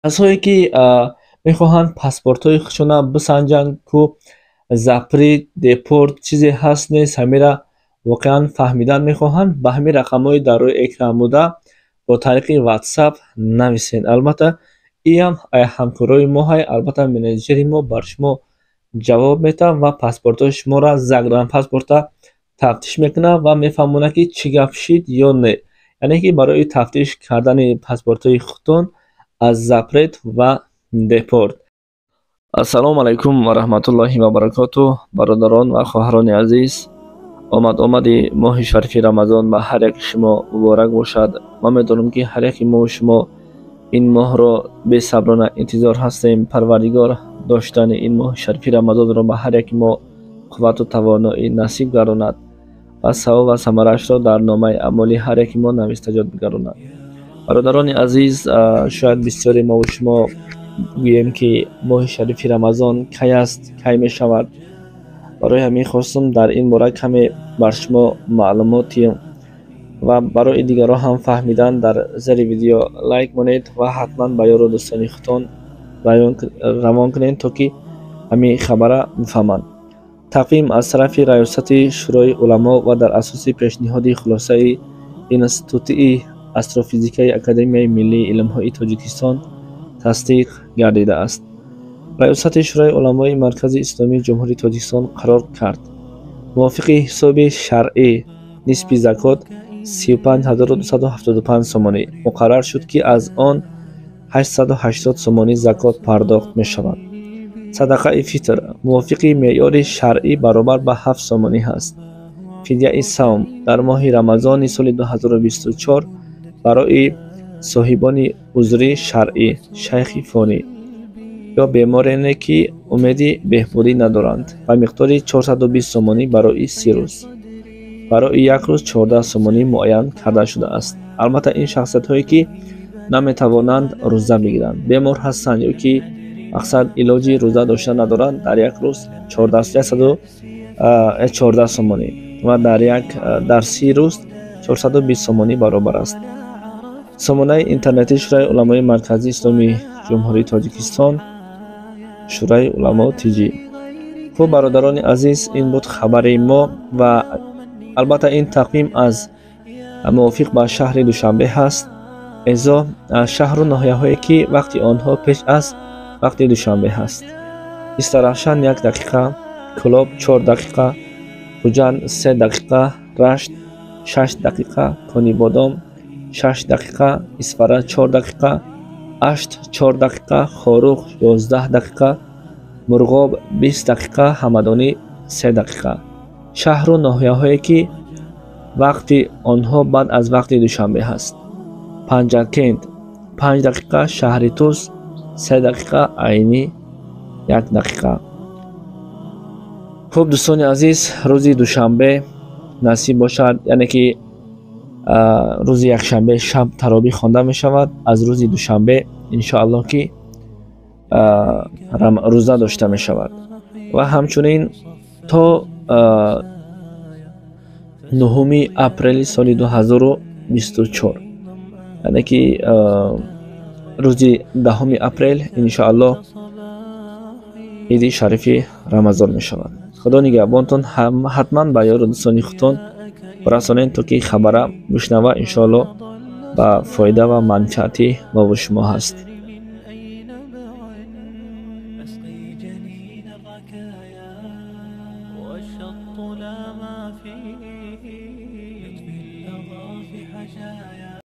Касое ки мехоҳанд паспортҳои худшона бисанҷанд, ку запрет, депорт чизе ҳаст нест, ҳамира воқеан фаҳмидан мехоҳанд, ба ҳамин рақамҳои дар рӯи экран буда бо тариқи WhatsApp нависед. Албатта, иам ҳамкорои мо ҳай, албатта менеҷери мо бар шумо ҷавоб метавад ва паспортҳои шуморо, загранпаспорта тафтиш мекунад ва мефаҳмонад, ки чӣ гап шид ё не. Яъне ки барои тафтиш кардани паспортҳои худтон аз запрет ва депорт. Ассалому алайкум ва раҳматуллоҳи ва баракотуҳ, бародарон ва хоҳарони азиз. Омад омади моҳи шарифи Рамазон ба ҳар яки шумо муборак бошад. Ман медонам, ки ҳар яки мо шумо ин моҳро бесаброна интизор ҳастем. Парвардигор доштани ин моҳи шарифи Рамазонро ба ҳар яки мо қуввату тавоноӣ насиб гардонад ва савоб ва самараашро дар номаи аъмоли ҳар яки мо навистаҷот бигардонад. Бародарони азиз, шояд бисёре мову шумо гӯем, ки моҳи шарифи Рамазон кай аст, кай мешавад. Барои ҳамин хостум дар ин бора каме бар шумо маълумоти ва барои дигарон ҳам фаҳмидан. Дар зери видео лайк монед ва ҳатман ба ёру дӯстони худтон равон кунед, то ки ҳамин хабара бифаҳманд. Тақвим аз тарафи Раёсати Шӯрои уламо ва дар асоси пешниҳоди хулосаи Институти астрофизикаи Академияи миллии илмҳои Тоҷикистон тасдиқ гардидааст. Раёсати Шӯрои уламои Маркази Исломии Ҷумҳурии Тоҷикистон қарор кард: мувофиқи ҳисоби шаръӣ нисфи закот 35 275 сомонӣ муқаррар шуд, ки аз он 880 сомонӣ закот пардохт мешавад. Садақаи фитр мувофиқи меъёри шаръӣ баробар ба 7 сомонӣ ҳаст. Фидияи савм дар моҳи Рамазони соли 2024 барои соҳибони узри шаръӣ, шайхи фонӣ ё беморене, ки умеди беҳбудӣ надоранд, ба миқдори 420 сомонӣ барои 30 рӯз, барои як рӯз 14 сомонӣ муайян карда шудааст. Албатта, ин шахсиятҳое, ки наметавонанд рӯза бигиранд, бемор ҳастанд ё ки мақсад илоҷи рӯза дошта надоранд, дар як рӯз 14 сомонӣ ва дар 30 рӯз 420 сомонӣ баробар аст. Сомонаи интернетии Шӯрои уламои Марказии Исломии Ҷумҳурии Тоҷикистон, Шӯрои уламо тиҷӣ. Хуб, бародарони азиз, ин буд хабари мо ва албатта ин тақвим аз мувофиқ ба шаҳри Душанбе ҳаст. Эзо шаҳру ноҳияҳое, ки вақти онҳо пеш аз вақти Душанбе ҳаст: Истаравшан 1 дақиқа, Кӯлоб 4 дақиқа, Хуҷанд 3 дақиқа, Рашт 6 дақиқа, Конибодом 6 дақиқа, Исфара 4 дақиқа, Ашт 4 дақиқа, Хоруғ 11 дақиқа, Мурғоб 20 дақиқа, Ҳамадонӣ 3 дақиқа. Шаҳру ноҳияҳое, ки вақти онҳо баъд аз вақти Душанбе ҳаст: Панҷакент 5 дақиқа, шаҳри Тус 3 дақиқа, Айнӣ 1 дақиқа. Хуб, дӯстони азиз, рӯзи душанбе насиб бошад, яъне ки рӯзи якшанбе шаб таровӣ хонда мешавад, аз рӯзи душанбе иншоаллоҳ ки рӯза дошта мешавад ва ҳамчунин то 9 апрели соли 2024, яъне ки рӯзи 10 апрел иншоаллоҳ иди шарифи Рамазон мешавад. Худо нигаҳбонтон. Ҳатман ба ёру дӯстони худтон расонед, то ки хабара бишнава. Иншоаллоҳ ба фоида ва манфиати мову шумо ҳаст. والشط لا ما فيه يطفي اللظى في حشايا.